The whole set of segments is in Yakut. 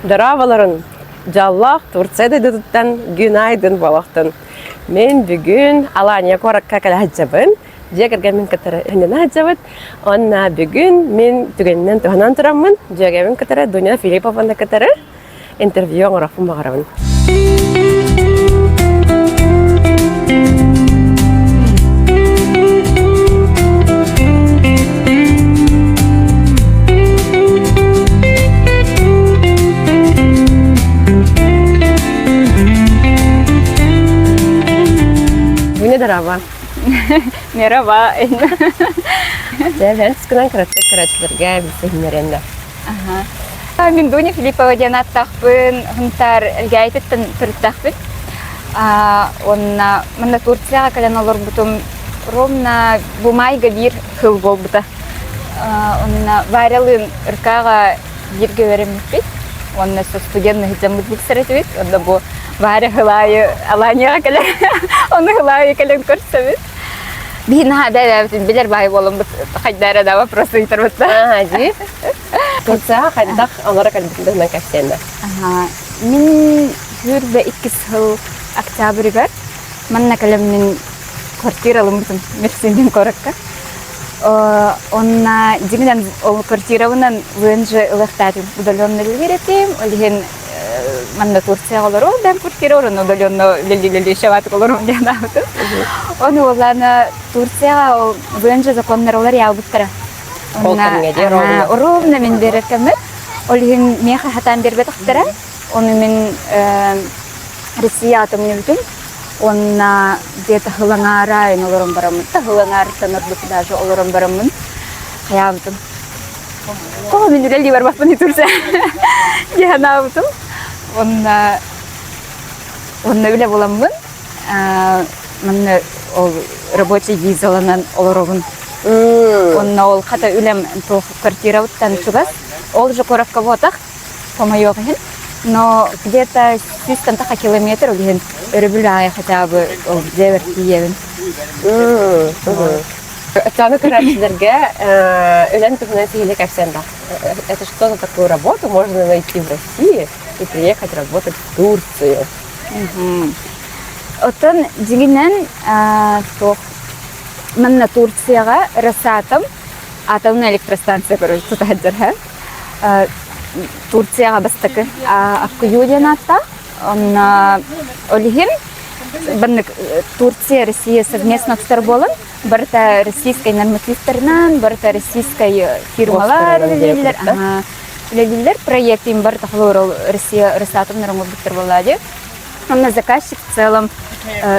Дорооболорун! Дьоллоох Турция дойдутуттан Гюнайдын буолуохтун. Мин бүгүн Алания куоракка кэлэ сылдьабын. Дьиэ кэргэммин кытары сынньана сылдьабыт. Уонна бүгүн мин түгэнинэн туһанан тураммын, дьүөгэбин кытары Дуня Филиппованы кытары интервью оҥоруохпун баҕарабын. Дуня дороба. Мераба. Дьэ, бэйэн тускунан кыратык көрөөччүлэргэ билсиһиннэриэн да. Мин Дуня Филиппова диэн ааттаахпын, Хунтаар Элгээйититтэн төрүттээхпин. Уонна манна Турцияҕа кэлэн олорбутум ровно бу маайга биир сыл буолбута. Онно Варялыын РК-ҕа бииргэ үөрэммиппит. Уонна студент сылдьаммыт билсэр этибит. Онно бу Варя Хылаайы Аланияҕа кэлэр. Ону Хылаайы кэлэн көрсөбүт. Биһи наһаа бэйэбитин билэр баай буоламмыт хайда эрэ да вопрос ыйытарбыт да. Аа, дии. Турцияҕа хайдах олоро кэлбитин туһунан кэпсиэн да. Мин 22 сыл октябрьыгар манна кэлэммин квартира ылыммытым Мерсиндин куоракка. Онна дьиҥинэн ол квартирабынан ВНЖ ылыахтаатым удаленно үлэлиир этим. Ол иһин манна Турцияҕа олорор да квартира орон удаленно үлэлии-үлэлии шабатык олорум диэн аабытым. Ону уоллаана Турцияҕа ол ВНЖ законнар олар яалбыттара. Ол кэмҥэ дии ровно. Ровно мин биэрэр кэммэр. Ол иһин миэхэ хатаан биэрбэтэхтэрэ. Ону мин Россия атомньубутун уонна где-то хылаҥаара эн олорон бараммын таһылаҥаарыттан ордук даже олорон бараммын хайаабытым тоҕо мин үлэлии барбаппын Турция дии санаабытым уонна уонна үлэ буламмын манна ол рабочий визаланан олоробун уонна ол хата үлэм туох квартирабыттан чугас ол же куоракка буотах хомойуох иһин но где-то сүүстэн таха километр ол иһин өрөбүл аайы хотя бы ол дьиэбэр тиийэбин. Оччону көрөөччүлэргэ үлэн туһунан сиһилии кэпсээн да. Это что за такую работу можно найти в России и приехать работать в Турцию? Оттон дьиҥинэн туох манна Турцияҕа Росатом атомная электростанция короче тута сылдьар Турцияҕа бастакы Аккую диэн ааттаах. Онно ол иһин баннык Турция, Россия совместно тутар буолан, барыта российскай нормативтарынан, барыта российскай фирмалар үлэлииллэр. Үлэлииллэр проект им барыта холобур Россия Росатомнар оҥорбуттар буолла дии. Онно заказчик в целом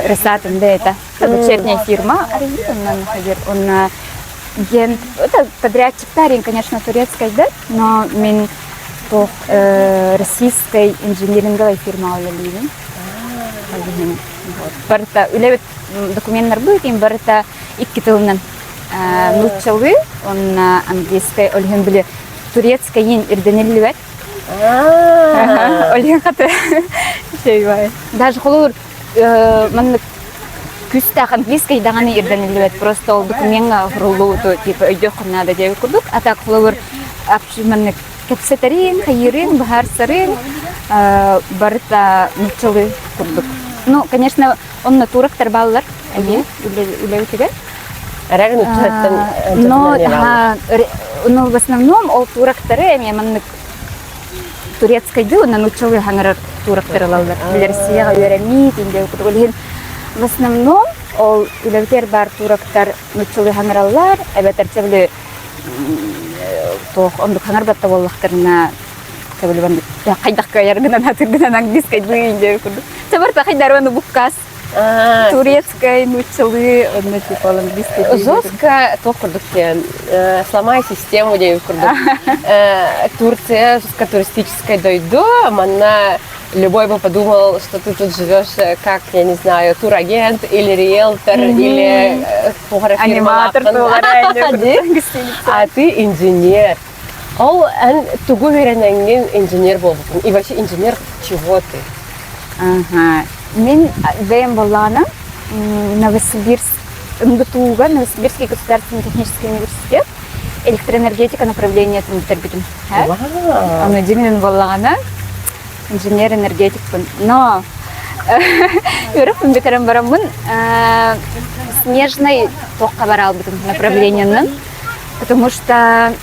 Росатом да это дочерняя фирма арыйбыт, онно онно диэн это подрядчиктар, конечно, турецкай да, но мин туох российской инжиниринговой фирма үлэлиибин. Барыта үлэбит докуменнарбыт им барыта икки тылынан нууччалыы уонна английскай ол иһин били турецкайын ирдэниллибэт. Ол иһин хата Даже холобур маннык күүстээх английскай даҕаны ирдэниллибэт просто ол докумеҥҥа суруллубуту типа өйдүөххүн наада диэбит курдук а так холобур маннык кэпсэтэрин хайыырын быһаарсарын барыта нууччалыы курдук ну конечно онно турактар бааллар эмиэ үлэбитигэр Эрэр нууччалыттан но но в основном ол турактары эмиэ маннык турецкайдыы уонна нууччалыы хаҥырар туурактар ылаллар. Били Россияҕа үөрэммит, Индия курдук. Ол иһин в основном ол үлэбитигэр баар туурактар нууччалыы хаҥыраллар, эбэтэр чэ били туох оннук хаҥырбат да буоллахтарына били хайдах кыайар гынан атыр гынан английскайдыы Индия курдук. Чэ барыта хайдары ону буккаас Турецкай, нууччалыы, онно типа английский. Жестко туох курдук диэн сломай систему диэн курдук. Турция жестко туристическай дойду, манна любой бы подумал, что ты тут живешь как, я не знаю, турагент или риэлтор, или аниматор А ты инженер. Ол эн тугу үөрэнэҥҥин инженер буолбутуҥ? И вообще инженер чего ты? Ага. Мин бэйэм буоллаҕына Новосибирск МГТУ-га Новосибирский государственный технический университет электроэнергетика направлениетын бүтэрбитим. Аны дьиҥинэн буоллаҕына. Инженер-энергетикпын. Но үөрэхпин бүтэрэн бараммын снежный туохха бара албытым направлениеннан. Потому что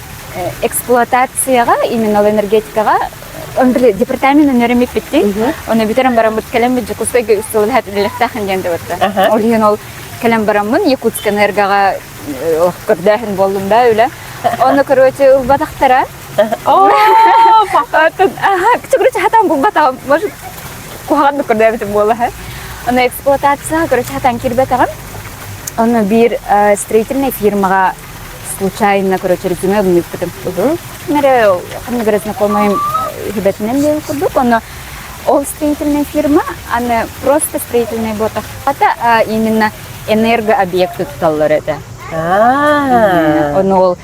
эксплуатацияҕа, именно ол энергетикаҕа он били департамент үөрэммиппиттин. Оны бүтэрэн бараммыт кэлэммит Дьокуускайга үс сыл үлэһээт диэн да Ол иһин ол кэлэн бараммын Якутскэнерго-ҕа көрдөөһүн буоллум да үлэ. Ону короче ылбатахтара. Короче, хатан булбатаҕым. Может, куһаҕаннык көрдөөбүтүм буолла. Ону эксплуатация, короче, хатан киирбэтэҕим. Ону биир строительнай фирмаҕа случайно, короче, резюме ылыныыппытым. Мэрэ ханнык эрэ знакомыйым сүбэтинэн диэн курдук. Ону ол строительная фирма, аны просто строительная буотахпата, именно энергообъекты туталлар этэ. Ону ол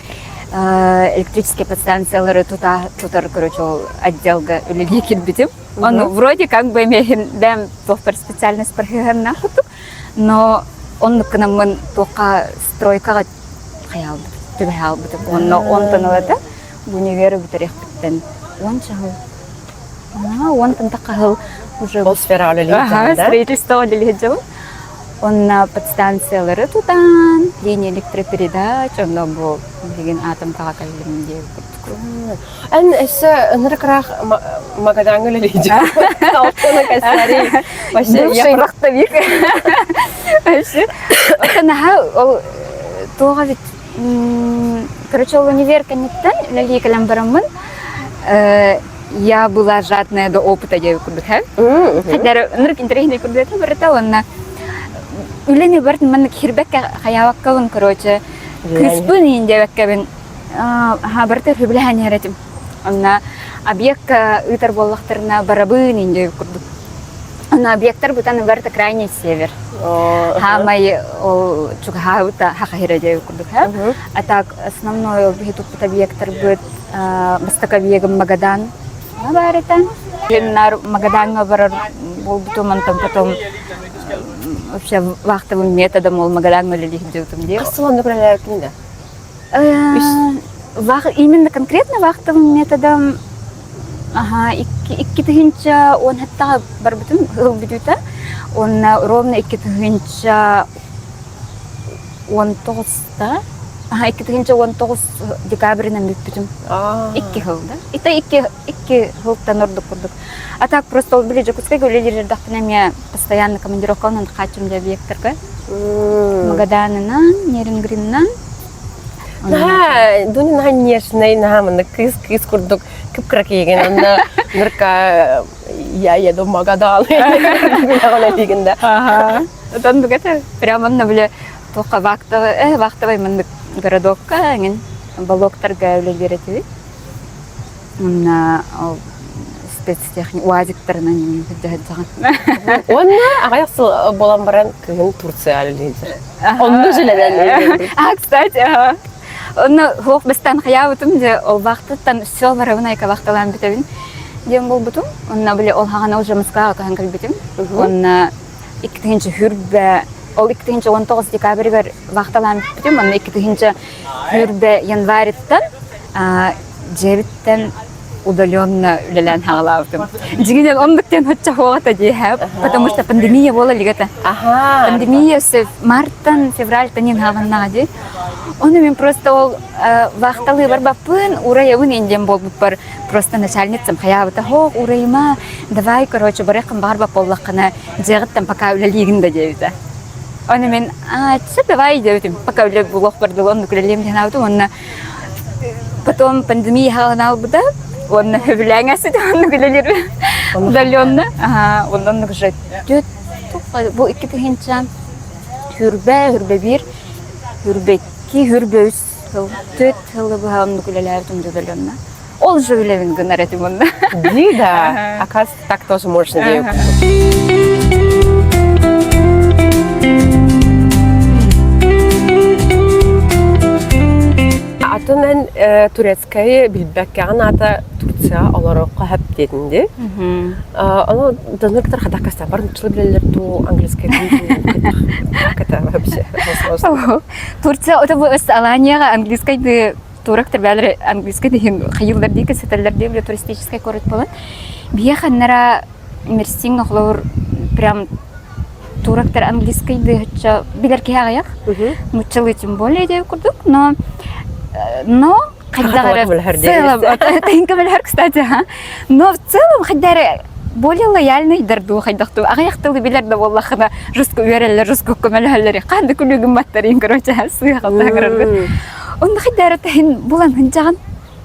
электрический подстанциялары тутар, короче, ол отделга үлэлии киирбитим. Ону вроде как бы эмиэһин бэм туохпар специальность барыһыһаннаах курдук, но оннук гынаммын туохха стройкаҕа хайаалбыт, түбэһэ албытым. Онно онтон ылата универы бүтэриэхпиттэн уонча сыл уонтан тахха сыл уже Ол сфераҕа үлэлиир строительство үлэлиир дьабын. Онно подстанциялары тутан, линия электропередач, онно бу билигин атомкаҕа кэллим диэбит курдук. Эн өссө ынырык-ыраах Магадаҥҥа үлэлиир Алтана кэстэри. Бывший вахтовик. Вообще. Наһаа ол туоҕа ведь короче, ол универ кэнниттэн үлэлии кэлэн бараммын я была жадная до опыта диэбит курдук Хотя ынырык интэриэһинэй курдук этэ барыта уонна үлэни барытын маннык хирбэккэ хайаабаккабын короче кыыспын иин диэбэккэбин барыта сөбүлэһэн иһэр этим онно объекка ыытар буоллахтарына барабын иин диэбит курдук Онно объектар бутан барыта крайний север. Хаамай ол чугаһаабыта хахахира диэбит курдук А так основной ол биһи туппут объектарбыт бастакы объегым Магадан баар этэ. Наар Магадаҥҥа барар буолбутум, онтон потом вообще вахтовым методом ол Магадаҥҥа үлэлии сылдьыбытым дии. Хас сыл онно үлэлээбиккин да? Именно конкретно вахтовым методом Аха, 2017 барбытым ыал бүтүүтэ. Уонна ровно 2019-та, аха, 2019 декабрынан бүппүтүм. Икки сыл да. Это икки сылтан ордук курдук. А так просто ол били Дьокуускайга үлэлиир эрдэхпинэ эмиэ постоянно командировкаланан хааччым дьэ объектарга. Магаданынан, Нерингринынан. Наһаа Дуня наһаа нежный, наһаа маннык кыыс кыыс курдук кып-кыра киһигин онно нырка я еду в Магадан билэҕин да. Ага. Оннук этэ. Прямо онно бile туохха вахтовай, вахтовай маннык городокка эҥин балоктарга үлэлиир этибит. Уонна ол спецтехник УАЗиктарынан сылдьаһыдьаҕын. Уонна аҕыйах сыл буолан баран кыһын Турция үлэлиир. Онно үлэлээн А, кстати, ага. Онно хуох бастаан хайаабытым дьэ ол вахтаттан все барабын айка вахталаан бүтэбин диэн буолбутум. Онно били ол хаҕана уже Москваҕа көһөн кэлбитим. Уонна 2000 хүрбэ ол 2019 декабрыгар вахталаан бүппүтүм. Онно 2000 хүрбэ январьттан дьиэбиттэн удаленно үлэлээн хаалаабытым. Дьиҥинэн оннук диэн оччо хуоҕата дии потому что пандемия буола илик этэ. Пандемия өссө марттан, февральтан иин хаалыннаҕа дии. Ону мин просто ол вахталыы барбаппын, уурайабын иин диэн буолбуппар просто начальницам хайаабыта хоох уурайыма, давай, короче, барыаххын баҕарбат буоллаххына, дьиэҕиттэн пока үлэлиигин да диэбитэ. Ону мин а, давай диэбитим, пока үлэ булуох дылы оннук үлэлиэм диэн аабытым уонна Потом пандемия хаалбыта, уонна сөбүлээн ааспыта оннук үлэлиир удаленно. Ага, оннук уже бу 2000 хүрбэ, хүрбэ биир, хүрбэ икки, хүрбэ үс сыл, түөрт сылы быһа оннук үлэлээбитим удаленно. Ол же үлэбин гынар этим онно. Ди, да. Оказывается, так тоже можно делать. Атын эн турецкайы билбэккэҕин аата Турция олороххо хөп диэтин ди. Ону донор хадах кастан бар нуччалыы билэллэр дуу, английский дуу, как это вообще возможно? Турция это бу Аланияҕа английскайды турок бээлэр английский диһин хайыллар дии кэсэтэллэр дии туристическай город буолан. Биһиэхэ аннара Мерсиҥ холобур прям турактар английскай дыһычча билэр киһи аҕыйах. Нууччалыы тем более диэн курдук, но но хайдах эрэ в целом көмөлөһөр кстати но в целом хайда эрэ более лояльныйдар дуу хайдах дуу аҕыйах тылы билэр да буоллаххына жестко үөрэллэр жестко көмөлөһөллөр хаан да күлүгүн баттарыын короче сыыһа онно хайда эрэ таһын булан сылдьаҕын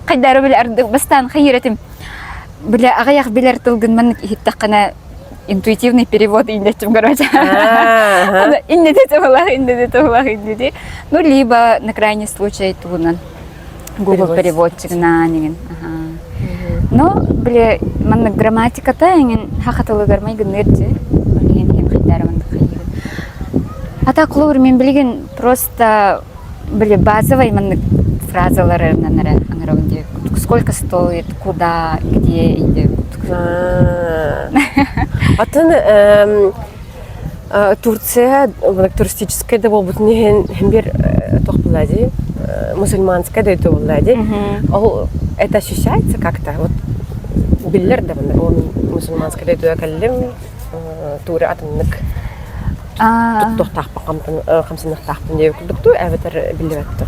хайда эрэ билэ бастаан хайыыр этим билэ аҕыйах билэр тылгын маннык иһиттэххинэ интуитивный перевод иннечим короче иннеде туһулах иннеде туһулах иннеде ну либо на крайний случай туһунан Google переводчигынан иҥин но били маннык грамматиката иҥин саха тылыгар майгынныыр дии иһин иһин хайдары маннык хайыыбын а так холобур мин билигин просто били базовый маннык фразаларынан эрэ аҥарабын дии сколько стоит куда где иди Атын Турция туристическай да буолбутун иһин иһин биир туох буолла дии мусульманскай дойду буолла дии ол это ощущается как-то вот биллэр да манна ол мусульманскай дойдуга кэллим туура атыннык туттуохтаахпын хамсаныахтаахпын диэбит курдук дуу эбэтэр биллибэт дуу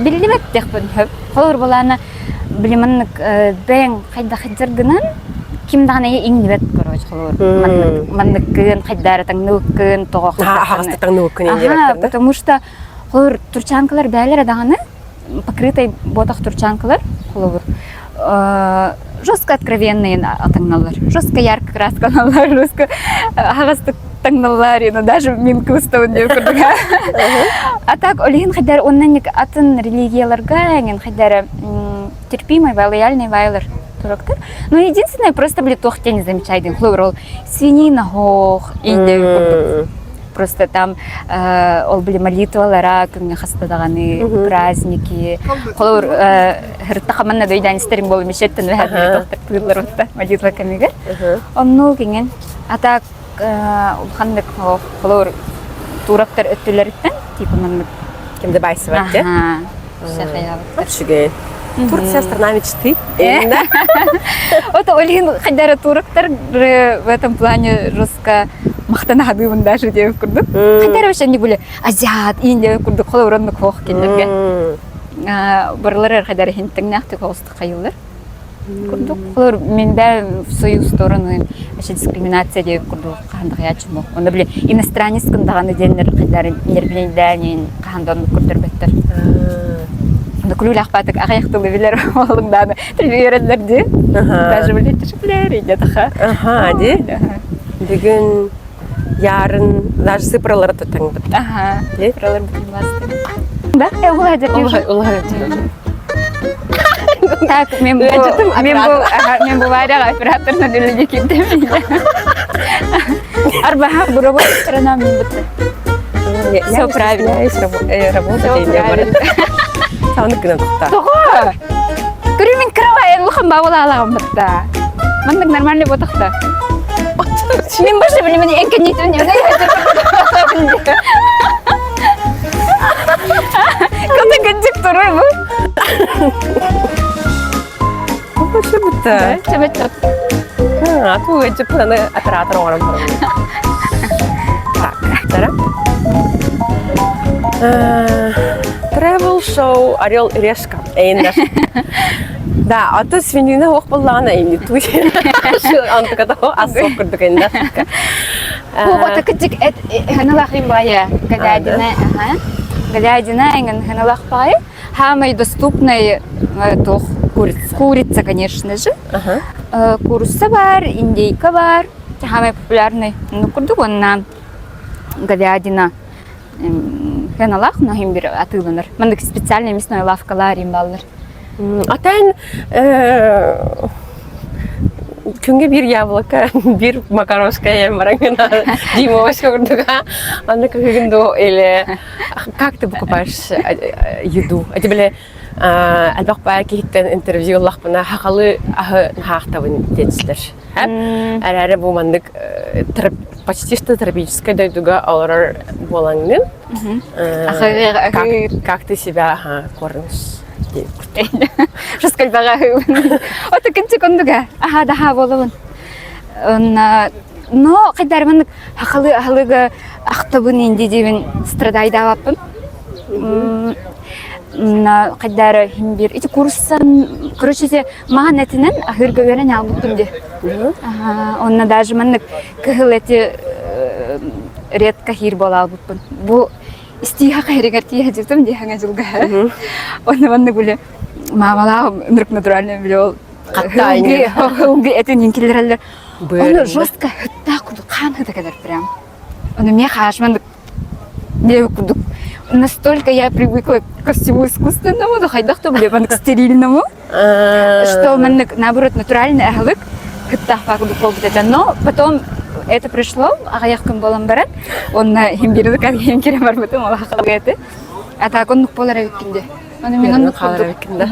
биллибэт диэхпин сөп холобур былаана били маннык бэйэҥ хайдах сылдьаргынан ким даҕаны иҥнибэт короче холобур маннык манныккын хайдаары таҥныбыккын тоҕо аһаҕастык таҥныбыккын диэбэттэр да потому что холобур турчанкалар бээлэрэ даҕаны покрытай буотах турчанкалар холобур жестко откровенные таҥналлар жестко ярко красканаллар жестко аһаҕастык таҥналлар но даже мин кыбыстабын диэн курдук а так ол иһин хайдары оннан атын религияларга эҥин хайдары терпимый лояльный вайлар туруктар но единственное просто били туох не замечайдын холобур ол свинина хоох инде курдук просто там ол били молитвалара күҥҥэ хаста даҕаны праздники холобур һыртахаманна дөйдөөн истэрим буолу мишеттен тыыллар молитва кэмигэр оннук иҥин а так улаханнык холобур туурактар өттүлэриттэн типа маннык ким да баайсыбат дии Үчүгэй. Турция страна мечты. Вот ол иһин хайдара турактар в этом плане жестко махтана хадыыбын даже диэбит курдук. Хайдара вообще не были азиат иин диэбит курдук холобураннык хоох кинилэргэ. Барылар хайдара хинтиҥнээхтик оҕустук хайыллар. Курдук холор мин да в свою сторону вообще дискриминация диэбит курдук хаһан да хайааччым Онно били иностранец даҕаны диэннэр хайдары нервнейдээнин хаһан да оннук көрдөрбөттөр. Онно күлүүлээх аҕыйах тылы билэр буоллуҥ үөрэллэр дии. Даже били тишиплер диэтаха. Аха, ди. Бүгүн Yarın даже цифралары тутаҥбыт. Аха, цифралар бүтүн Да, Улахан Так, мен бу мен бу мен бу варяга операторна үлүгө кирдим. Арбаха бу сторона мен бутты. Все правильно. Работать Все правильно. Сауны гынан тутта. Тоҕо? Көрү мин кыравайын улахан баабылаалаҕым бытта. Маннык нормальный ботахта. Мин больше билимин эҥкэнниитин Ката кынчык турар бу. Вообще бутта. Чөбөт А ту эчеп аны оператор оҥорон баран. Так, тара. Travel шоу Орел и Решка. Эйнер. Да, а то свинина ох буоллаҕына ини туй. Антыката ассох курдук иннер. Куота кыдьык эт ханалахын баайа говядина, ага. Говядина эҥин ханалах баайа. Самый доступный туох Курица. Курица, конечно же. Ага. Курица бар, индейка бар. Самый популярный. Ну, курдук онна говядина Хыаналаах ноһин бир атыыланар. Маннык специальный мясной лавкалар им баллар. Атан күҥҥэ биир яблоко, биир макарошка ем бараҥына Димовочка курдуга. Аны күһүгүн доо или как ты покупаешь еду? Эти били элбэх баар киһиттэн интервью ыллахпына хахалы аһы наһаахтабын диэчилэр. Эрээри бу маннык почти что тропическай дойдуга олорор буолаҥҥын как ты себя кормишь? Жескальбаҕа аһыыбын. Ото кинчик оннуга аһаа да аһаа буолабын. Онна но хайдары маннык хахалы аһылыга ахтабын инди диибин страдайдаабаппын. На хайдары хин бир ити курсан короче ити махан этинен аһыырга үөрэн аалбыппын ди. Онна даже маннык кыһыл эти редко хиир буола албыппын. Бу истииһэ хайырыгар тииһэ дьытым дии хаҥа дьылга. Онно маннык били маамалаах ынырык натуральный били ол хылгы этин иҥкиллэрэллэр. Ону жестко хыттаах курдук хаан хыта кэлэр прям. Ону миэхэ хааш маннык диэбит курдук настолько я привыкла ко всему искусственному, да хайдах да били маннык стерильному, что маннык наоборот натуральный аһылык кыттаахпаа курдук буолбут этэ. Но потом это пришло, аҕыйах күн буолан баран, онно химбирдик киһим киирэн барбытым, ол хахалга этэ. А так оннук буолар эбиккин дии. Ону мин оннук хаалар курдук. эбиккин да.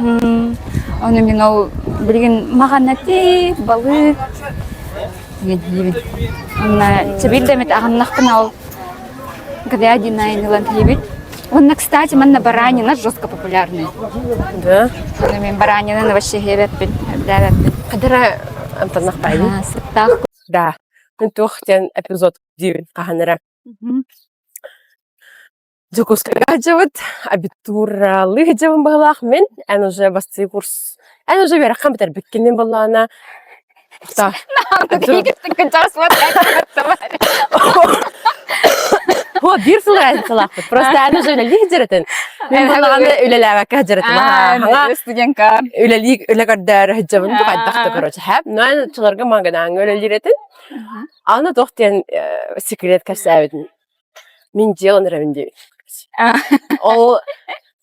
Ону мин ол билигин маҕанати, балык диибин. Онно чэбир да эмит аҕыннахпына ол говядина ылан тиийбит. Уонна, кстати, манна баранина жестко популярный. Да? Ону мин баранинаны вообще иһэбэппин, эбдээбэппин. Хадара амтаннах баайын. Сыттаах. Да. Мин туох диэн эпизод диибин хаһан эрэ. Дьокуускайга сылдьабыт, абитуралыы сылдьабын быһыылаах мин. Эн уже бастыы курс, эн уже үөрэххин бүтэрбиккин мин буоллаҕына О, биир сыл разницалаахпыт. Просто эн уже үлэлии сылдьар Мин буоллаҕына үлэлээбэккэ сылдьар этим. Хаҥа студентка. Үлэлии үлэ көрдөөрү сылдьабын хайдах да короче. Хэп, но эн оччолорго магадаҥҥа үлэлиир этин. Аны туох диэн секрет кэпсээбитин Мин дьиэлэн эрэбин диэбит. Ол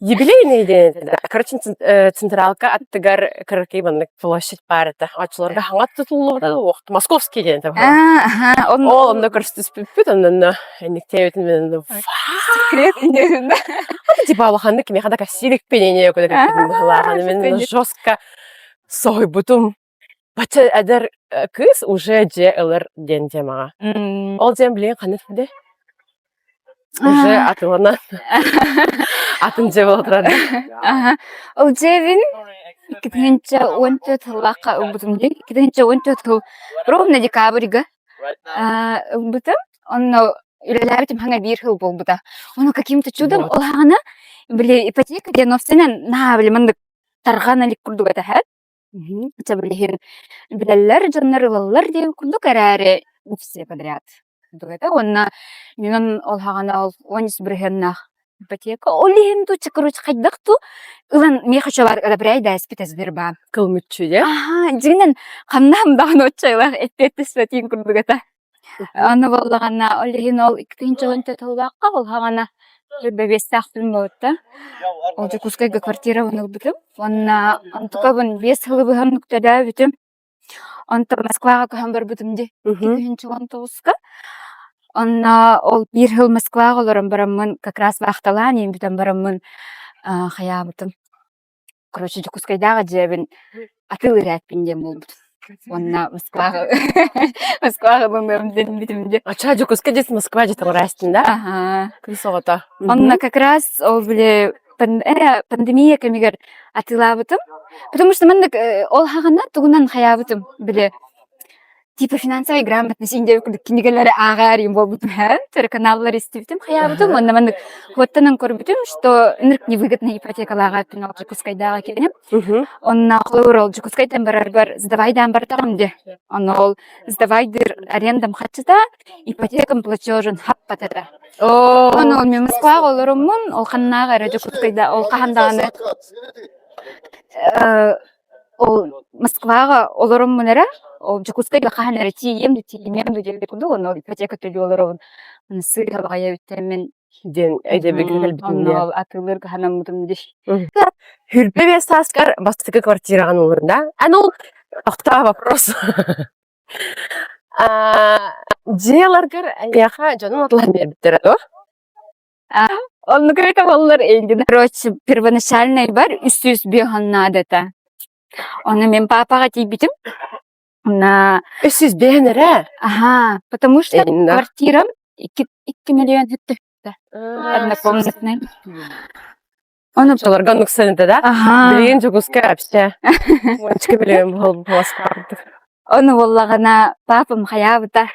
юбилейный диэн этэ. Короче, централка аттыгар кыракый маннык площадь баар этэ. Оччолорго хаҥа тутуллубута Московский диэн этэ. Ол онно көрсүспүппүт, онно инниктээбитин мен Секрет Типа улаханнык кимиэхэ да кассирикпин ини быһылааҕын мен жестко соһуйбутум. Бачча эдэр кыыс уже дьиэ ылар диэн темаҕа. Ол дьиэм билигин ханна сылдьар? Уже атыланан атын дьиэ буола турар. Ол дьиэбин 2014 сыллаахха ылбытым дии. 2014 сыл ровно декабрьга ылбытым. Онно үлэлээбитим хаҥа биир сыл буолбута. Ону каким-то чудом ол хаҕана били ипотека диэн офсенэн наһаа били маннык тарҕана илик курдук этэ Чэ билигин билэллэр, дьоннор ылаллар диэн курдук эрээри все подряд курдук этэ уонна мин ол хаҕана ол 13 бырыһыаннаах ипотека ол иһин дуу короче хайдах дуу ылан миэхэ чуолаан одобряй Сбербанк Кыл мүччү дьэ. Аһаа дьиҥинэн ханнаһым даҕаны оччо эппиэттэспэтиин курдук этэ. Аны буоллаҕына ол иһин ол 2014 сыллаахха ол хаҕана бэбиэстээхпин буолта. Ол Дьокуускайга квартирабын ылбытым уонна онтукабын биэс сылы быһа оннук төлөөбүтүм. Онтон Москваҕа көһөн барбытым дии 2019-ка. Онно ол биир сыл Москваҕа олорон бараммын как раз вахталаан иһин бүтэн бараммын хайаабытым. Короче, Дьокуускайдааҕы дьиэбин атыылыыр диэн буолбут. Уонна Москваҕа Москваҕа ылыныам диэн бүтүм дии. Ачаа Дьокуускай дьиэс Москва дьиэтэ оҥораастын да? Аһаа. Кыыс оҕото. Онно как раз ол били пандемия кэмигэр атыылаабытым. Потому что маннык ол хаҕана тугунан хайаабытым били типа финансовая грамотность индия курдук кинигэлэри ааҕаар буолбутум һэ телеканаллар истибитим хайаабытым уонна маннык хуоттанан көрбүтүм что ынырык невыгодная ипотекалааҕа ол Дьокуускайдааҕы киһи онно холобур ол Дьокуускайтан барарбар сдавайдаан бартаҕым дии онно ол сдавайдыыр арендам харчыта ипотекам платежун хаппатата Ону ол мен Москваҕа олороммун ол ханнааҕы эрэ Дьокуускайда ол хаһан даҕаны Ол Москваҕа олороммун эрэ, ол Дьокуускайга хаһан эрэ тиийиэм да тиийимиэм да диэбит курдук, онно ипотека төлүү олоробун. Аны сыыһа баҕайы эбиттэрин диэн өйдөбүлгэ кэлбитим Онно диэн. ол атыылыырга санаммытым дии. Хүрбэ биэс сааскар бастакы квартираҕын ыллын да? Эн ол тохтоо вопрос. Дьиэ ыларгар эйиэхэ дьонуҥ атылаһан биэрбиттэрэ дуо? Оннук эрэ буоллар эйигин. Короче, первоначальный бар 305 наадата. Ону мин папаҕа тиийбитим. На 305 эрэ? Ага, потому что Инна. квартирам 2 миллион хүттэ. Однокомнатный. Ону Оччолорго оннук сыаната да? Аһаа. Билигин Дьокуускай вообще уончка миллион буолбуоскаардык. Ону буоллаҕына папам хайаабыта,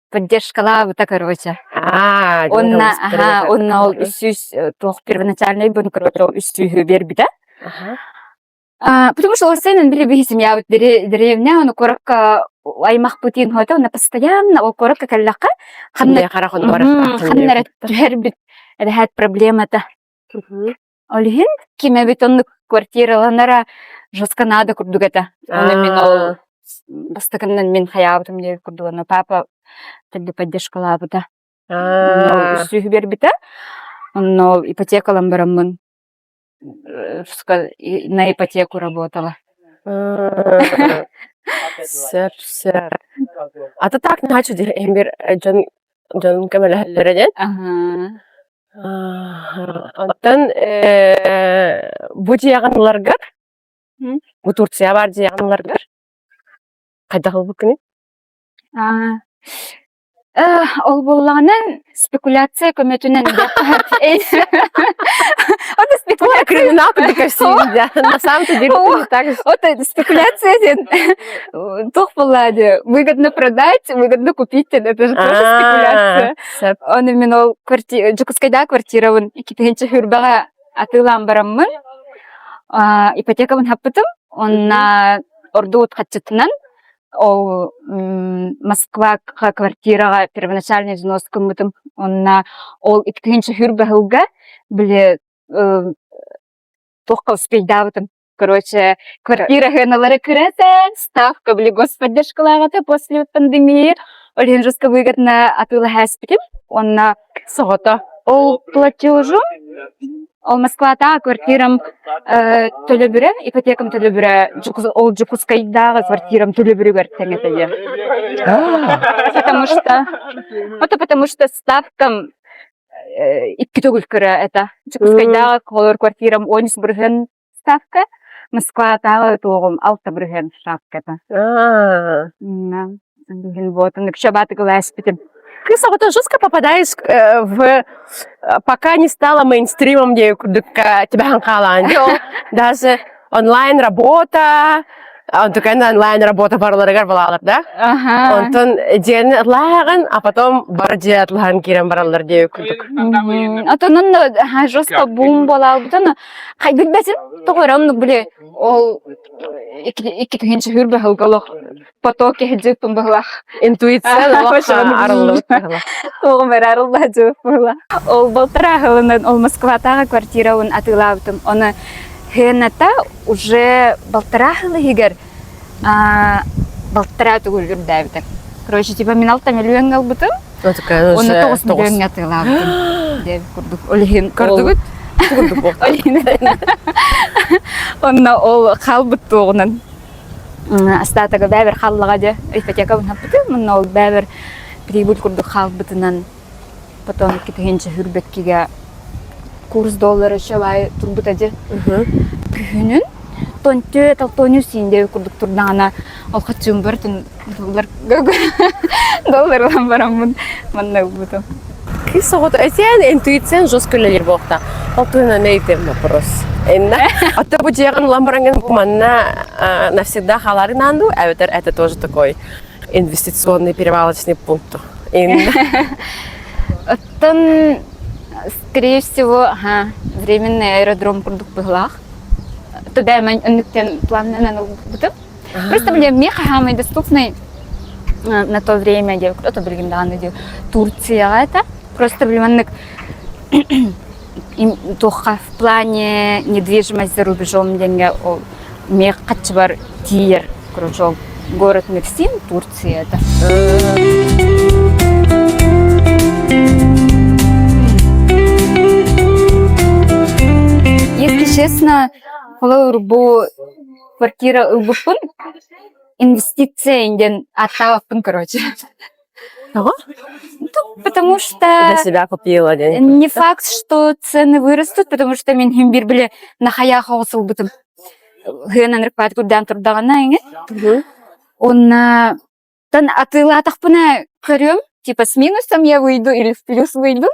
поддержкалаабыта короче. Аа, Онно аһаа, онно ол үс туох первоначальный бун короче ол үс сүүһү биэрбитэ. Аха. А, потому что ол сенен били биһи семьябыт деревня, ону куоракка аймахпытын хоото, онно постоянно ол куоракка кэллэххэ ханна Хара хонугар ханна эрэ түһэрбит эбэһээт проблемата. Ол иһин ким эбит оннук квартираланара жестко надо курдук этэ. Ону мин ол бастакыннан мин хайаабытым диэбит курдук, ону папа төрдү поддержкалаабыта. Онно ол үс сүүһү биэрбитэ. Онно ол ипотекалан бараммын на ипотеку работала. Сөп, сөп. А то так начал эмбир дьон дьон көмөлөһөллөрө диэн. Аһаа. Оттон бу дьиэҕин ыларгар, бу Турция баар дьиэҕин ыларгар хайдах ылбыккыный? Аа, ол буоллаҕына спекуляция көмөтүнэн Вот спекуляция. Криминал курдук да. На самом-то деле это не так. Вот спекуляция диэн туох буоллаа дии выгодно продать, выгодно купить диэн это же тоже спекуляция. Сөп. Ону мин ол Дьокуускайдаа квартирабын иккитинчи хүрбэҕэ атыылаан бараммын ипотекабын хаппытым. Онна ордуут хаччытынан ол Москваҕа квартираҕа первоначальный взнос гыммытым. Онна ол иккитинчи хүрбэ сылга били туохха успейдаабытым. Короче, квартира сыаналара кыра этэ, ставка били господдержкалаах этэ после пандемии. Ол иһин жестко выгодно атыылаһа испитим. Уонна Соҕото. ол платежу ол Москватааҕы квартирам төлөбүрэ, ипотекам төлөбүрэ ол Дьокуускайдааҕы квартирам төлөбүрүгэр тэҥ этэ диэн. Потому что это потому что ставкам икки төгүл кыра это. Дьокуускайдааҕы олор квартирам 13 бырыһыан ставка, Москватааҕы туоҕум 6 бырыһыан ставката. Билигин вот оннук испитим. Кыыс оҕото жестко попадаешь в пока не стала мейнстримом диye курдук тебя хаалаан даже онлайн работа онтукан онлайн работа барыларыгар балалар да онтон дьиэни атлааҕын а потом бар дьиэ атлаһан киирэн бараллар диye курдук Отонон жестко бум буолаабытын хайдырбэтим тоҕо эрэ оннук били ол икки тыһыынча хүрбэ сылга олох поток иһдьиппин быһылах. Интуиция арыллыбыт быһылах. Туоҕум эрэ арылла быһылах. Ол балтараа сылынан ол Москватааҕы квартирабын атыылаабытым. Оны сыаната уже балтараа сыл иһигэр балтараа төгүл үрдээбитэ. Короче, типа мин алта миллион ылбытым. Оны тоҕус миллиоҥҥа атыылаабытым. Диэбит курдук. Ол иһин Көрдүгүт? Ол иһин Онно ол хаалбыт туоҕунан Астаатага бэбэр халлаҕа дьэ ипотекабын хаппытым онно ол бэбэр прибыль курдук хаалбытынан потом икки хүрбэккигэ курс доллара еще баай турбута дьэ күһүнүн тонтүө талтоню сиинде курдук турдаҕына ол хаччыым барытын доллар долларлан бараммын манна ылбытым Кыыс оҕото этиэн интуициян жестко үлэлиир буолта. Ол туһунан өйдөм вопрос. Инна. А бу дьиэҕин ылан бараҥҥын бу манна навсегда хааларын аанду, эбэтэр это тоже такой инвестиционный перевалочный пункт. Инна. Оттон, скорее всего, ага, временный аэродром курдук быһылаах. Туда мен өнүктен планынан ылбытым. Просто мне меха самый доступный на то время диэбит это билигин даҕаны диэ Турцияҕа это просто билиманнык туохха в плане недвижимость за рубежом диэҥҥэ ол мех хаччыбар тиийэр короче ол город Мерсин Турция это Если честно, холобур бу квартира ылбыппын инвестиция диэн ааттаабаппын короче. Того? Ну, потому что Для себя купила день. не факт, что цены вырастут, потому что мин иһин биир били нахаяха оҕусулбутум. Хыанан ырыкпаат курдаан турдаҕына эҥин. Уонна тан атыылаатахпына көрүөм, типа с минусом я выйду или в плюс выйду.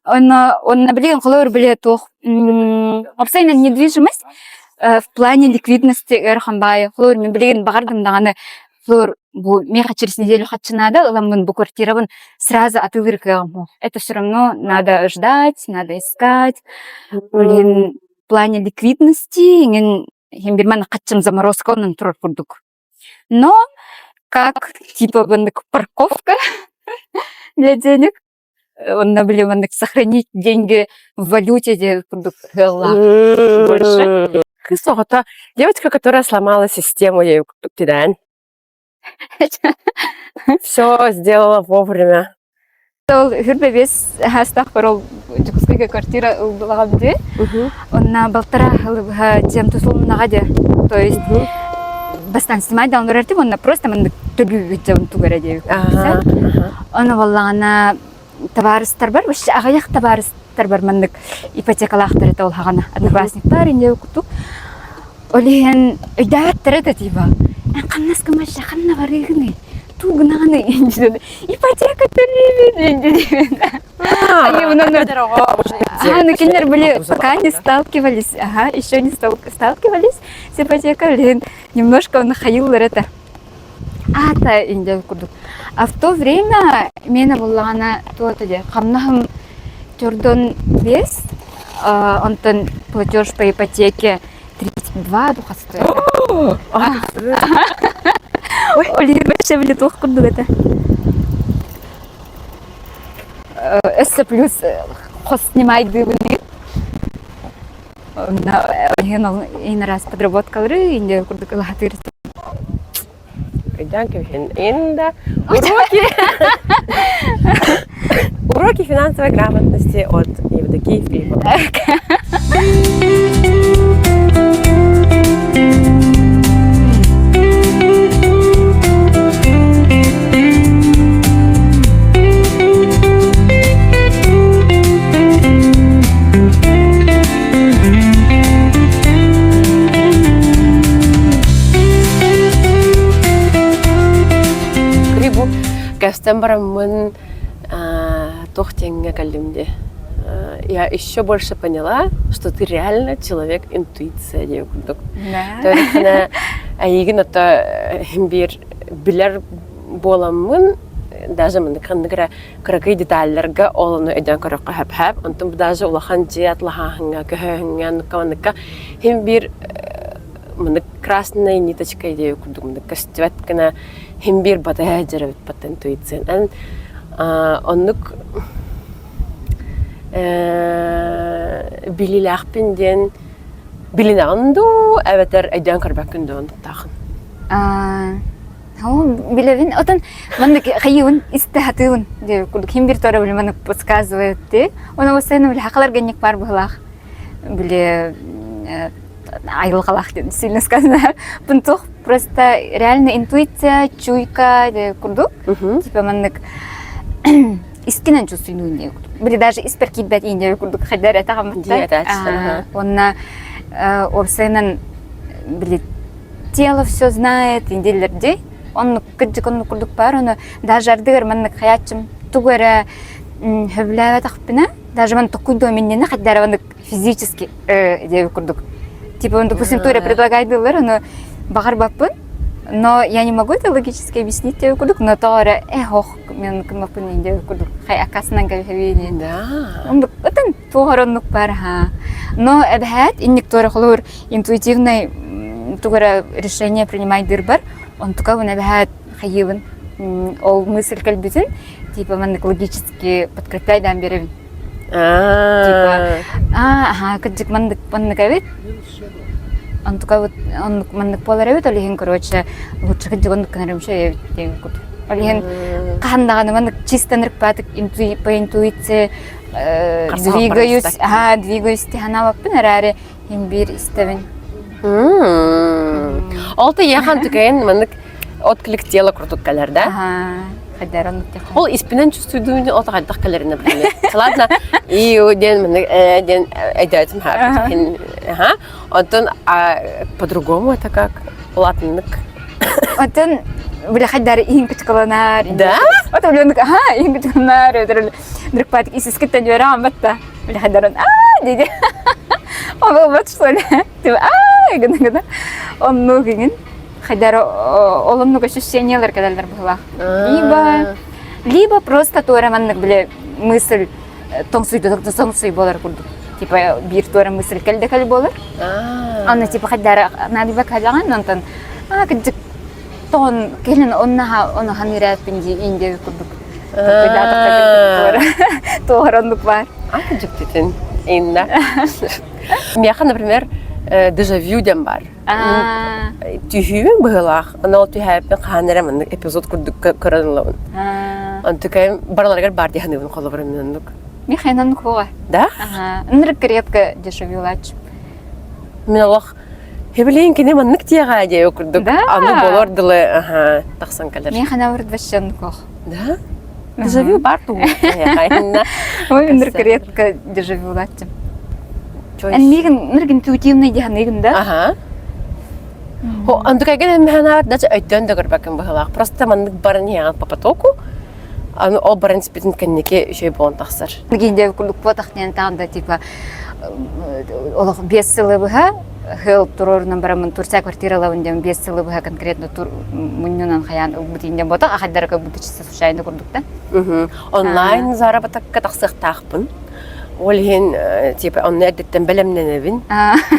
Онно онно билигин холобур били туох уопсайынан недвижимость в плане ликвидности ыарахан баайы. Холобур мин билигин баҕардым даҕаны холобур бу миэхэ через неделю харчы наада ыламмын бу квартирабын сразу атыылыыр кыаҕым суох. Это все равно надо ждать, надо искать. Блин, в плане ликвидности иҥин иһин бир манна хаччым заморозка оннун турар курдук. Но как типа маннык парковка для денег онно били маннык сохранить деньги в валюте диэн курдук ыаллаах больше. Кыыс оҕото девочка, которая сломала систему, ей кидээн. Все сделала вовремя. Ол хүрбэбиэс хаастаахпар ол Дьокуускайга квартира ыллаҕам дии. Онно балтараа ылыбыһа дьиэм тутулуннаҕа дии. То есть бастаан снимать даҕаны олорор этим, онно просто маннык төлүүбүт дьон тугу эрэ диэбит. Ону буоллаҕына табаарыстарбар, вообще аҕыйах табаарыстарбар маннык ипотекалаахтар этэ ол хаҕана. Одноклассниктар инде курдук. Ол иһин өйдөөбөттөрө да типа эн ханна скамаша ханна барыыгыный? Туу гынаҕыный? Ипотека төлүүбүн диэн. Они ну кинилэр были пока не сталкивались, ага, еще не сталкивались с ипотекой, блин, немножко он хайыллар это. Аата инде курдук. А в то время миэнэ буоллаҕына туох этэ хамнаһым төрдөн биэс, онтон платеж по ипотеке 32 дуу хаста Ол иһин вообще били туох курдук этэ. Өссө плюс хос снимайдыыбын Иһин ол иһин араас подработкалары инде курдук ылаһатыыр. Өйдөөн кэбиһин. Инда уроки уроки финансовой грамотности от Евдокии Филипповой. Бу кэстэн бараммын туох диэҥҥэ кэллим дии. Я еще больше поняла, что ты реально человек интуиция диэн курдук. То есть эйигин ото биир билэр буоламмын даже маннык ханнык эрэ кыракый деталларга ол ону өйдөөн көрөххө сөп онтон даже улахан дьиэ атлаһааһыҥҥа көһөөһүҥҥэ оннукка манныкка син биир маннык красная ниточка диэби курдук маннык көстүбэт гына син биир батыһа сылдьар эбит бат интуициян эн оннук билиилээхпин диэн билинэҕин дуу эбэтэр өйдөөн көрбөккүн дуу оннуктаахын Билэбин. Отон маннык хайыыбын истэ сатыыбын диэбит курдук хим бир туора били маннык подсказывает дии. Оны постоянно били хахалар генник бар быһылаах. Били айылҕалаах диэн сильно сказано. Бунтух просто реально интуиция, чуйка диэбит курдук. Типа маннык искинен чувствуйнуун диэбит курдук. Били даже испэр киирбэт иин диэбит курдук хайдар этэ Онна уопсайынан били тело все знает дииллэр Оннук кырдьык оннук курдук баар ону даже ардыгар маннык хайааччым тугу эрэ сөбүлээбэтэхпинэ даже ман токкуйдуо миннэнэ хайдара маннык физически диэбит курдук типа он допустим тугу эрэ предлагайдыыллар ону баҕарбаппын но я не могу это логически объяснить диэбит курдук но тоҕо эрэ э ох мен кыммаппын диэбит курдук хай аккасынан кэбиһэбиин да оннук ытын туох эрэ оннук баар аһаа но эбэһээт инник туора холобур интуитивный тугу эрэ решение принимайдыырбар онтукабын эбэһээт хайыыбын ол мысль кэлбитин типа маннык логически подкрепляйдаан биэрэбин типа аа аһаа кырдьык маннык маннык эбит онтука вот оннук маннык буолар эбит ол иһин короче лучше кырдьык оннук гынарым үчүгэй эбит диэн курдук ол иһин хаһан даҕаны маннык чисто нырыкпаатык по интуиции двигаюсь аһаа двигаюсь тиһанаабаппын эрээри Мин биир истэбин. Ол да ехан түгэн маннык отклик тела курдук кэлэр да? Хайдар оннук диэххэ. Ол испинэн чувствуйдуун ол хайдах кэлэрин например. Ладно, и диэн маннык диэн өйдөөтүм ха. Онтон по-другому это как? Латыннык. Оттон бile хайдар иһин кычкаланар. Да? От өлөнүк аха иһин кычкаланар. Нырыкпаатык исискиттэн үөрэҕин батта. Билэхайдаран аа диди. Ол что ли? Типа аа гына гына. Оннук иҥин. Хайдар ол оннук ощущениялар кэлэллэр быһылаах. Либо либо просто туора маннык бile мысль тоҥсуйда тоҥсуй буолар курдук. Типа биир туора мысль кэлдэ кэл буолар. Аны типа хайдара надо калаҕан онтон аа кырдьык тоҕон кэлин оннаха ону ханырааппын дии индия курдук туохар оннук баар. А дьиктитин инна. Миэхэ, например, дежавю диэн баар. Түһүүм быһыылаах. Аны ол түһээппин хаһан эрэ маннык эпизод курдук көрөн ылабын. Онтукайым барыларыгар баар дии саныыбын холобура мин оннук. Миэхэ оннук буола. Да? Ынырык редко дежавюлааччы. Мин олох Хэбилиин кини маннык диэҕээ диэ курдук Да. аны болор дылы аха тахсан кэлэр. Миэхэ наоборот вообще оннук Да? Дежавю бар туу. Ой, ынырык редко дежавюлааччым. Эн миигин ынырык интуитивный дии саныыгын да? Аха. Онтукайгын эммэхэнаар даже өйдөөн да көрбөккүн быһылаах. Просто маннык баран иһэҕин по потоку. Аны ол баран испитин кэнники үчүгэй буолан тахсар. Гиндэ курдук буотах диэн таан да типа олох биэс сылы быһа хыл туруорунан бараммын Турция квартиралабын диэн биэс сылы быһа конкретно тур мунньунан хайаан ылбыт инден буотах ахайдара как будто чисто случайно курдук да. Онлайн заработокка тахсыахтаахпын. Ол иһин типа онно эрдэттэн бэлэмнэнэбин.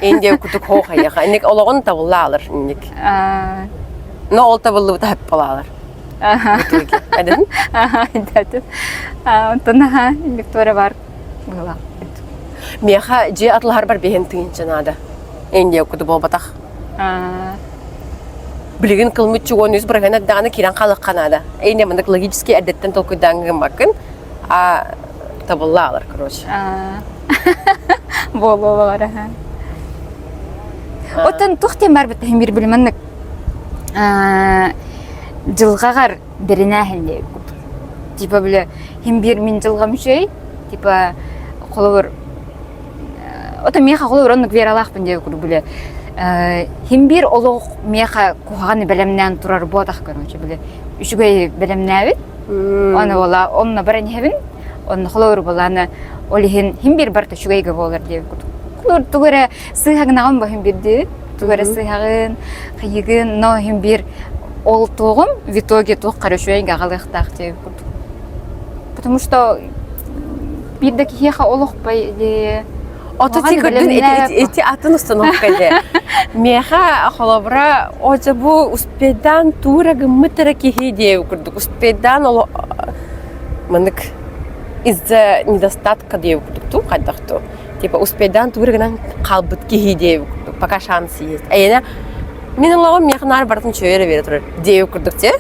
Индия кутук хоохайаха. Инник олоҕун табыллаалар инник. Но ол табыллыбыта хэппалаалар. Эдин? Онтон аха Виктория бар была. Миэхэ дьиэ атлаһарбар биһин тыынча наада. Индия куду буолбатах. Билигин кылмыт чугуон үс бырыһыан эрдэҕинэ киирэн хаалыахха наада. Индия маннык логически эрдэттэн толкуйдаан гыммаккын, а табыллаалар, короче. Буолуо аха. Оттон туох диэн барбыт иһин бир билиманнык дьылҕаҕар бэринээһин диэбит курдук. Типа бile хим биир мин дьылҕам үчүгэй, типа холобур ото миэхэ холобур оннук вералаахпын диэбит курдук бile хим биир олох миэхэ куһаҕаны бэлэмнээн турар буотах короче бile үчүгэй бэлэмнээбит Оны буола онно баран иһэбин онно холобур буолааны ол иһин хим биир барыта үчүгэйгэ буолар диэбит курдук. Холобур тугу эрэ сыыһагынаҕын бо хим биирдии тугу эрэ сыыһаҕын хайыгын но иһин биир ол туоҕум в итоге туох хара үчүгэйгэ аҕалыахтаах диэбит курдук. Потому что биир да киһиэхэ олох или Ото ти көрдүн эти атын установка дэ. Миэхэ холобура ожа бу успедан туура гыммыт эрэ киһи диэбит курдук успедан оло маннык из-за недостатка диэбит курдук туу хайдах туу типа успедан туура гынан хаалбыт киһи диэбит курдук пока шанс есть эйэнэ мин олоҕум миэхэ наар барытын үчүгэй эрэ биэрэ турар диэбит курдук те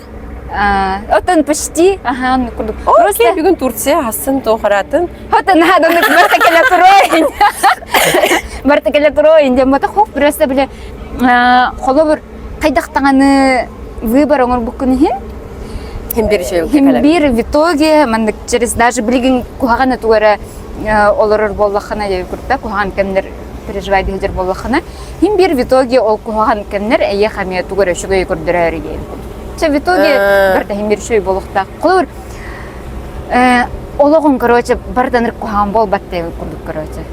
Оттон почти аха оннук курдук. Окей, бүгүн Турция хасын туохаратын. Оттон наһаа оннук барыта кэлэ туруой. Барыта кэлэ туруой диэн бата хоп просто бile холобур хайдах даҕаны выбор оҥорбуккун иһин Хим бир үчүгэй хим бир в итоге маннык через даже билигин куһаҕаны тугу эрэ олорор буоллаххына диэби курта куһаҕан кэмнэр переживай диһдер буоллаххына хим бир в итоге ол куһаҕан кэмнэр эйиэхэ эмиэ тугу эрэ үчүгэйи көрдөрөөрү диэби Чэ, в итоге барыта иһин бир үчүгэй буолуохтаах. Холобур, олоҕун, короче, барытын куһаҕан буолбат диэбит курдук, короче.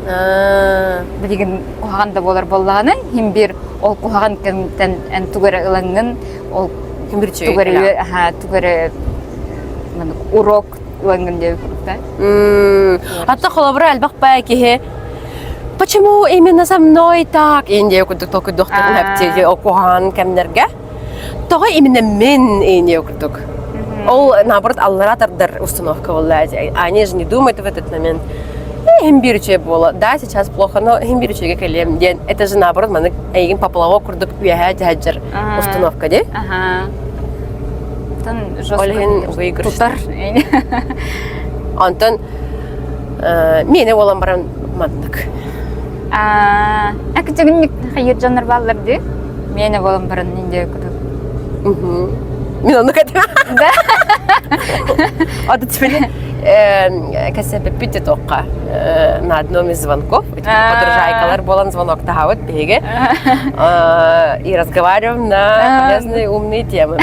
Билигин куһаҕан да буолар буоллаҕына, иһин бир ол куһаҕан кэмтэн эн тугу эрэ ылаҥҥын, ол тугу эрэ тугу эрэ урок ылаҥҥын диэбит курдук да. Хатта холобура элбэх баа киһи Почему именно со мной так? Индия курдук толкуйдуохтарын хэптиги ол куһаҕан кэмнэргэ. Тоҕо именно мин индия курдук. Ол наоборот аллара тардар установка буолла. Они же не думают в этот момент. Иһин биир үчүгэй буола. Да, сейчас плохо, но иһин биир үчүгэйгэ кэлиэм диэн. Это же наоборот маннык эйигин поплавок курдук үөһээ дьаһадьар установка дии. Ага. Ол иһин выигрыш. Тутар. Онтон миэнэ буолан баран маннык. Акчагынник хайыр дьоннор бааллар дии. Миэнэ буолан баран индия куту. Мин оннук этим. Да. А тут теперь кэсэппит тоққа на одном из звонков подружайкалар буолан звонок таһабыт биһиги и разговариваем на полезные умные темы.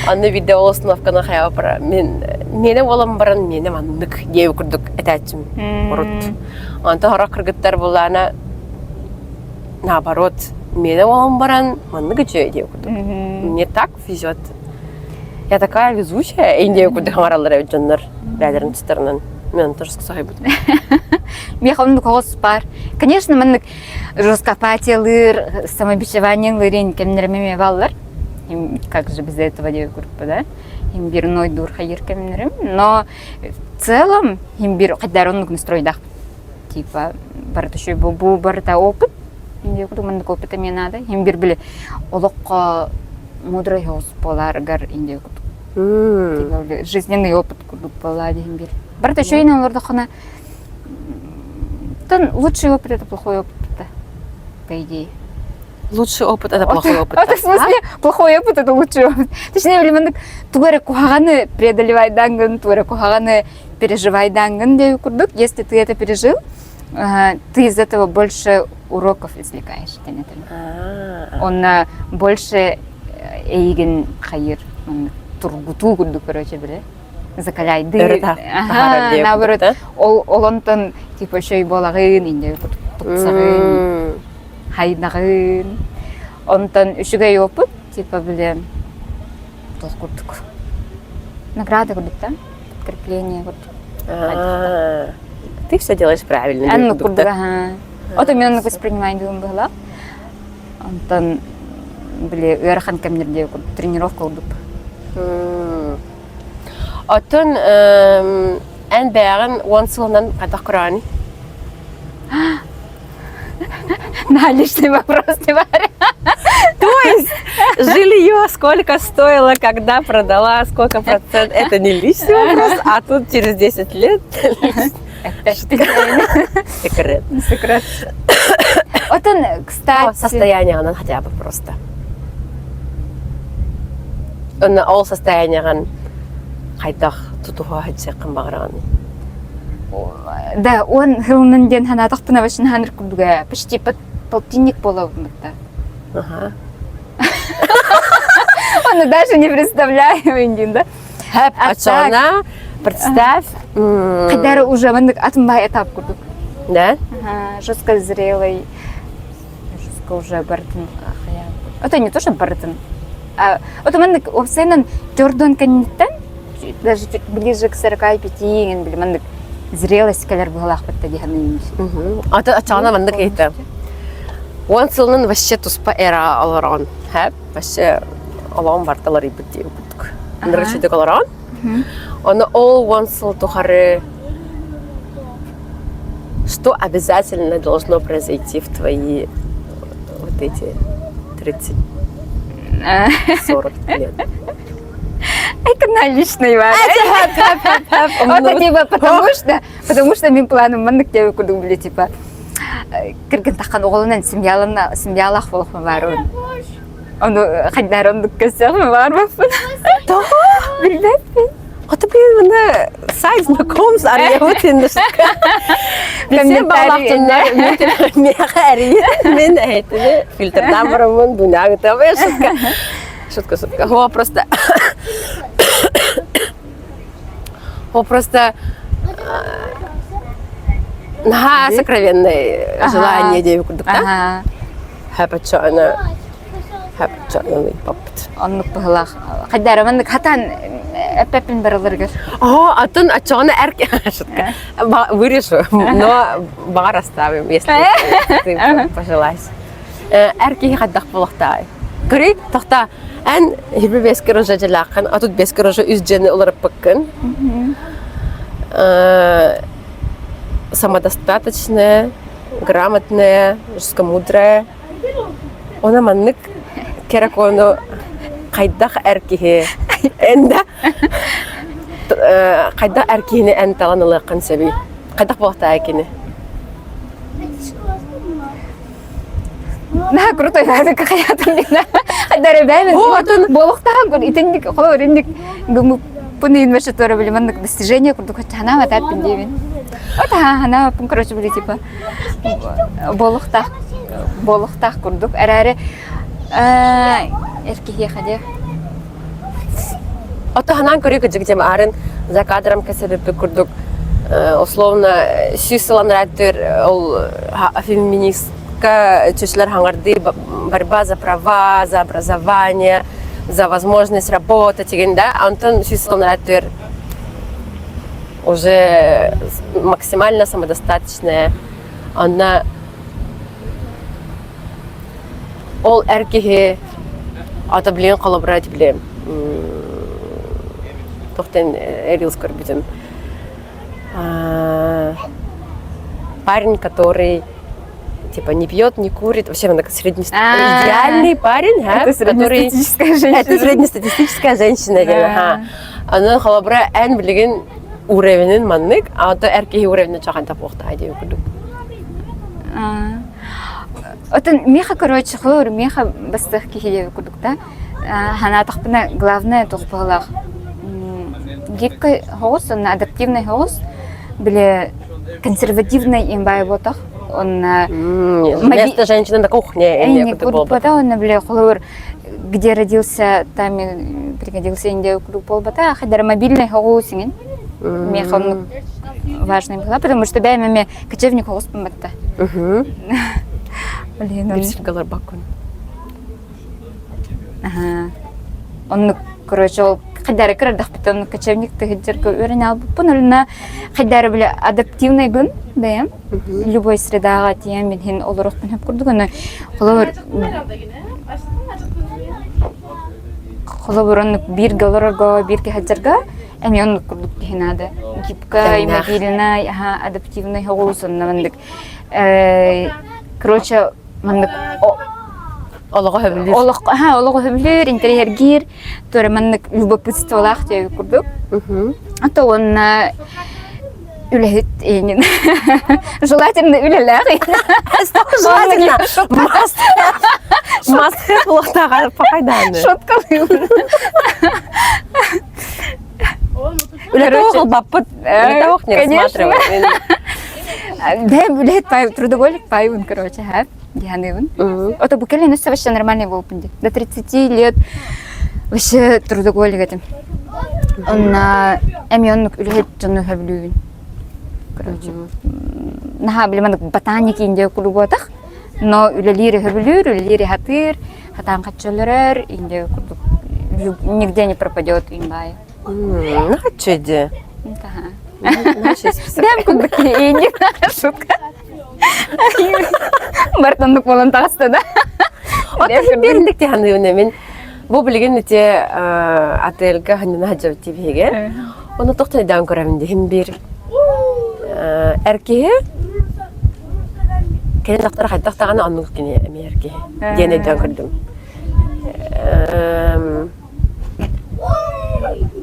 Анны видео установканы хайа мин миэнэ буолан баран миэнэ маннык диэбит курдук этээччим урут. Онтон сорох кыргыттар буллаана наоборот миэнэ буолан баран маннык үчүгэй диэбит курдук. Мне так везет. Я такая везучая диэбит курдук хаҥараллар эбит дьоннор бэйэлэрин тустарынан. Мен онтон сахайбытым. Миэхэ оннук оҕус баар. Конечно, маннык жестко апатиялыыр, самобичеваниелыыр кэмнэрим эмиэ бааллар. Как же без этого диэбит курдук да. Им бир нойдуур хайыр кэмнэрим. Но в целом им бир хайдаар оннук настройдаах типа барыта үчүгэй бу, бу барыта опыт. Инде курдук маннык опыт эмиэ наада. Им бир били олоххо мудрый оҕус буолаарыгар инде курдук типа жизненный опыт курдук буоллаа диһин бир. Барыта үчүгэйинэн олордоххуна тон лучший опыт это плохой опыт по идее. Лучший опыт это плохой опыт. Это в смысле плохой опыт это лучший опыт. Точнее, били маннык тугу эрэ куһаҕаны преодолевайдаангын, тугу эрэ куһаҕаны переживайдаангын диэби курдук, если ты это пережил, ты из этого больше уроков извлекаешь диэн этим. Онно больше эйигин хайыр маннык тургутуу курдук короче били закаляйдыы наоборот ол ол онтон типа шөй буолаҕын инде тупсаҕын хайдаҕын онтон үчүгэй опыт типа били туох курдук награда курдук да подкрепление курдук ты все делаешь правильно оннук курдук аха ото мен оннук воспринимаю дыым быһылаах онтон били ыарахан кэмнэрде тренировка курдук Оттон эн бэйэҕин уон сылынан хайдах көрөҕүнүй? На личный вопрос не Варя. То есть жилье сколько стоило, когда продала, сколько процент, это не личный вопрос, а тут через 10 лет секрет. Секрет. Отон, кстати... Состояние она хотя бы просто. Онно ол состояниеҕын хайдах тутуһа сылдьыаххын баҕараҕыный? Да, он хылынан диэн санаатахпына вообще хааныр курдуга почти под полтинник буолабын да. Ага. Оны даже не представляю индин да. Хэп, очоҕуна представь. Хайдары уже маннык атын баай этап курдук. Да? Ага, жестко зрелый жестко уже барытын Это не то, что барытын. А, вот маннык уопсайынан төрдөн кэнниттэн даже чуть ближе к 45 иҥин били маннык зрелость кэлэр быһалаахпыт да дии саныыбын. Ата ачаана маннык ыйыта. Уон сылынан вообще туспа эра олорон, хэп, вообще олоҕум барталар ыйбыт дии курдук. Ынырык сүтүк олорон. Ону ол уон сыл тухары что обязательно должно произойти в твои вот эти 30 40 лет? Это на личный Варя. Вот типа потому что потому что мин планым маннык диэби курдук били типа кыргын таххан оҕолунан семьялана семьялаах буолуохпун баарыбын. Ону хайдаар оннук көрсөөхпүн баарбаппын. Тоҕо? Билбэппин. Хоту блин, мына сайт знакомств арыйабыт иннешка. Билсем баҕалаахтыннар миэхэ эрийэн мин эһитини фильтрдаан бараммын дуняга шутка. Шутка, шутка. О, просто О, просто наһаа сокровенное желание диэби курдук да? Хэпэччоона хэпэччоона ыйпаппыт. Оннук быһылаах. Хайдара маннык хатан эппэппин барыларыгар. О, атын оччоҕуна эр шутка. Вырежу, но баҕар оставим, если ты пожелаешь. Эр киһи хайдах буолуохтааҕый? Көрүй, тохта, эн хирби бэскер уже дьэлээххин, а тут бэскер уже үс дьиэни уларыппыккын. Самодостаточная, грамотная, жестко мудрая. Она маннык керакону хайдах эр киһи энда хайдах эр киһини эн талан ылыаххын сөбүй? Хайдах буолуохтааҕый кини? Наһаа крутой хайатым диэн. Хайдары бэйэбин буолуохтаах кур итинник холобур инник гыммыппын иин вообще туора били маннык достижение курдук ханаама тааппын диэбин. Вот ханаамаппын короче били типа буолуохтаах буолуохтаах курдук эрээри эр киһиэхэ диэх. Ото ханаан көрүү кыдьык дьэм арын за кадром кэсэбиппит курдук условно сүүс сыл анараа ол феминистка чөчүлэр хаҥардыы борьба за права, за образование, за возможность работать деген да, онтон сүүс сыл анараа уже максимально самодостаточная. Онно Ол эр киһи ата билигин холобура били туохтан рилс көрбүтүм парень, который типа не пьет, не курит, вообще он средне... идеальный парень, Это среднестатистическая женщина. Это среднестатистическая женщина, ага. Аны холобура эн билигин уровенин маннык, а то эр киһи уровенин чахан тапуохтаа диэн курдук. Отон миэхэ, короче, холобур, миэхэ бастыах киһи диэбит курдук да, санаатахпына, главное туох быһыылаах гибкай соҕус уонна адаптивнай соҕус, били консервативнай им баай буотах уонна Вместо женщины на кухне буолбата уонна били холобур где родился, там и пригодился инде курдук буолбата, хайдара мобильный соҕус иҥин миэхэ оннук важный была, потому что бэйэм эмиэ кочевник оҕуспун батта. Блин, Бирсилгалар баккун. Аха. Оннук, короче, ол хайдары кырардахпыт оннук кочевник тыһыджарга үөрэнэ албыппын. Олна хайдары бile адаптивный бэйэм. Любой средаҕа тиийэн мин хин олорохпун хөп курдук. Аны холобур холобур оннук бииргэ олорорго, бииргэ сылдьарга эмиэ оннук курдук киһи наада. Гибкай, мобильнай, аха, адаптивный соҕус онно маннык короче маннык олоҕу хөбүлүүр. Олох, аха, олоҕу хөбүлүүр, интэриэһиргиир, туора маннык любопытстволаах диэбит курдук. Ата уонна үлэһит иинин. Желательно үлэлээх. Желательно. Маска кулахтааҕар пахайдааны. Шуткалыыбын. Үлэтэ ылбаппыт. Үлэтэ ох не рассматриваем. Бэм үлэһит пай, трудоголик пайбын, короче, ха. Диханыбын. Ото бу кэлин өссө вообще нормальный болуппун ди. До 30 лет вообще трудоголик этим. Онна эми оннук үлэһит дьону хөбүлүүбүн. Короче, наһаа билим ботаник индия курдук но үлэлиир өһөбүлүүр, үлэлиир хатыыр, хатаан хаччыларар, индия курдук нигде не пропадет имбай. Наче де. Бэм курдук индия шутка. Бартоннук болон таҕыста да. Биэрдик тиһаныыбын мин. Бу билигин ити отельга ханнана хаджабыт тибиһиге. Оны тохтойдаан көрөмүн диһин биир эр киһи кини дохтор хайдах даҕаны оннук кини эмиэ эр киһи диэн өйдөөн көрдүм.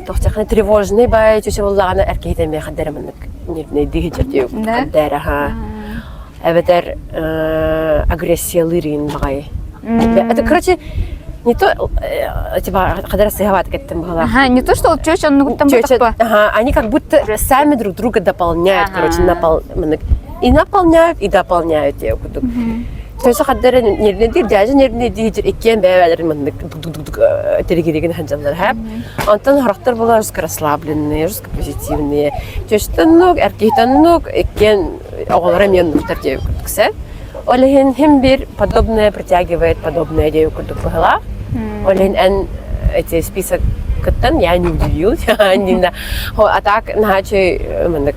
Тохтехна тревожный бай чүчэ буллаҕына эр киһитэ эмиэ хаддара маннык нервнэйдии сылдьар диэбит хаддара ха эбэтэр агрессиялыыр иин баҕайы. Это, короче, не то, типа, хадара сыһабаат кеттим быһалаах. Ага, не то, что ол чөч оннугуттан Чөчө, ага, они как будто сами друг друга дополняют, короче, напол... и наполняют, и дополняют я курдук. Төсө хаддара нервнедир, дьаажа нервнедир, иккиэн бэйэлэрин маннык тиригиригин ханжаллар хэп. Онтон хорохтор була жестко расслабленные, жестко позитивные. Чөчтөннук, эркиһтөннук, иккиэн оҕолоро эмиэ оннуктар диэбит курдук сэ. Ол иһин хим бир подобное притягивает подобное диэбит курдук быһылаах. Ол иһин эн эти список кыттан я не удивилась. А так наһаа маннык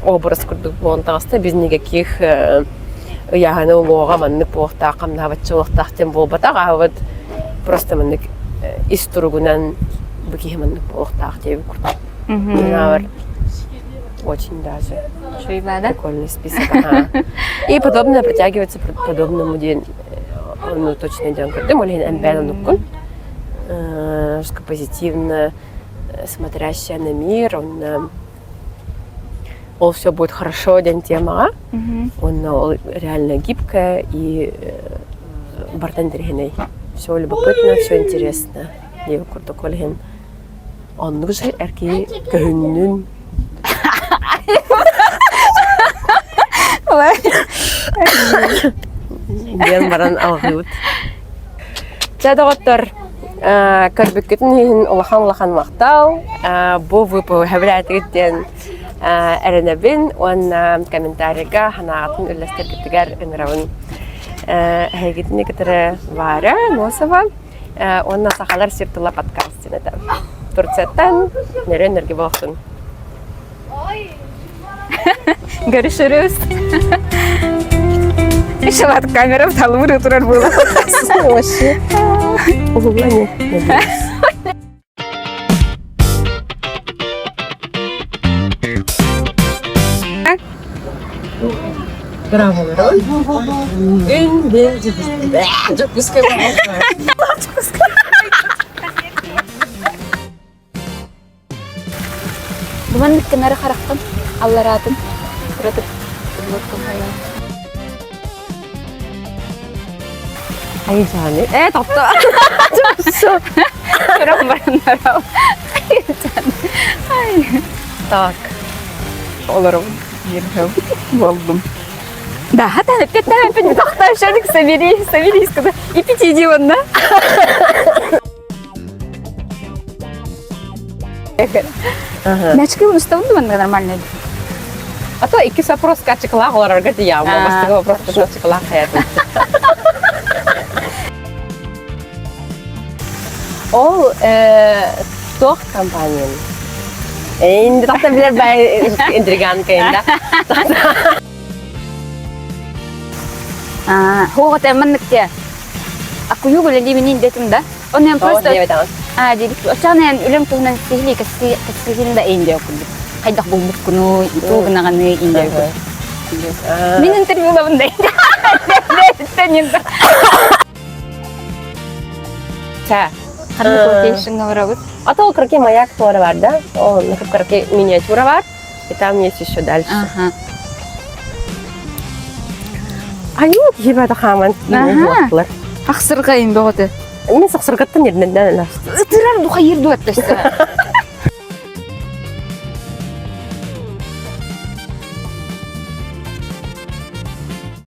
образ курдук буолан таҕыста без никаких ыйааһыны уҥуоҕа маннык буолуохтаах, хамнаабаччы буолуохтаах диэн буолбатах, а вот просто маннык ис туругунан бу киһи маннык буолуохтаах диэбит курдук. Очень даже. Прикольный список. Ага. И подобное притягивается подобному день. Ну, точно идем көрдүм, ол иһин эмбээн оннуккун. Позитивно смотрящая на мир, он ол все будет хорошо диэн темаҕа. Уонна ол реально гибкая и бартан интэриэһинэй. Все любопытно, все интересно. Диэбит курдук ол иһин оннук же эр киһи көһүннүн диэн баран алҕыыбыт. Чэ доҕоттор, Көрбүккүтүн иһин улахан-улахан махтал. Бу выпуск сөбүлээтигит диэн эрэнэбин уонна комментарийга санааҕытын үллэстэргитигэр ыҥырабын. Эһигитини кытары Варя Носова уонна Сахалар сир тыла подкаст диэн этэ. Турцияттан нөрүөн-нөргө буолуохтун. Görüşürüz. Еще камера талбыр турар буолар. Вообще. Угуллани. Буманнык гынары хараххын аллараатын кыратык тумнуттум Айжаны. Э, тохто. Туран бараннарау. Так. Олорум. Болдум. Да, хата опять опять тохто шарик собери, соберись, когда и пить иди вон, да? Мячки устабын да нормально. А то иккис вопрос ачыкылаах олорорго тиийэҕим. Бастакы вопрос ачыкылаах хайатын. Ол туох компаниян? Инди тахта билер бай интриганка инда. Хуоҕа маннык те. Акуйуг үлэлиибин дэтим да. Онон просто аа диэбит. Оччоҕуна эн үлэм туһунан сиһилии кэпсиһин да индия курдук. Хайдах булбуккуну, тугу гынаҕыный индия курдук. Мин интервьюлабын да Ча. Ханнык локейшнҥа барабыт? А то кыракый маяк туора бар да? Ол кыракый миниатюра бар. И там есть еще дальше. Ага. Айуу, киһи хааман буоллар. Ахсырҕайын бөҕөтө. Мен сахсыргаттан ерненден Ытырар духайыр дуаттаста.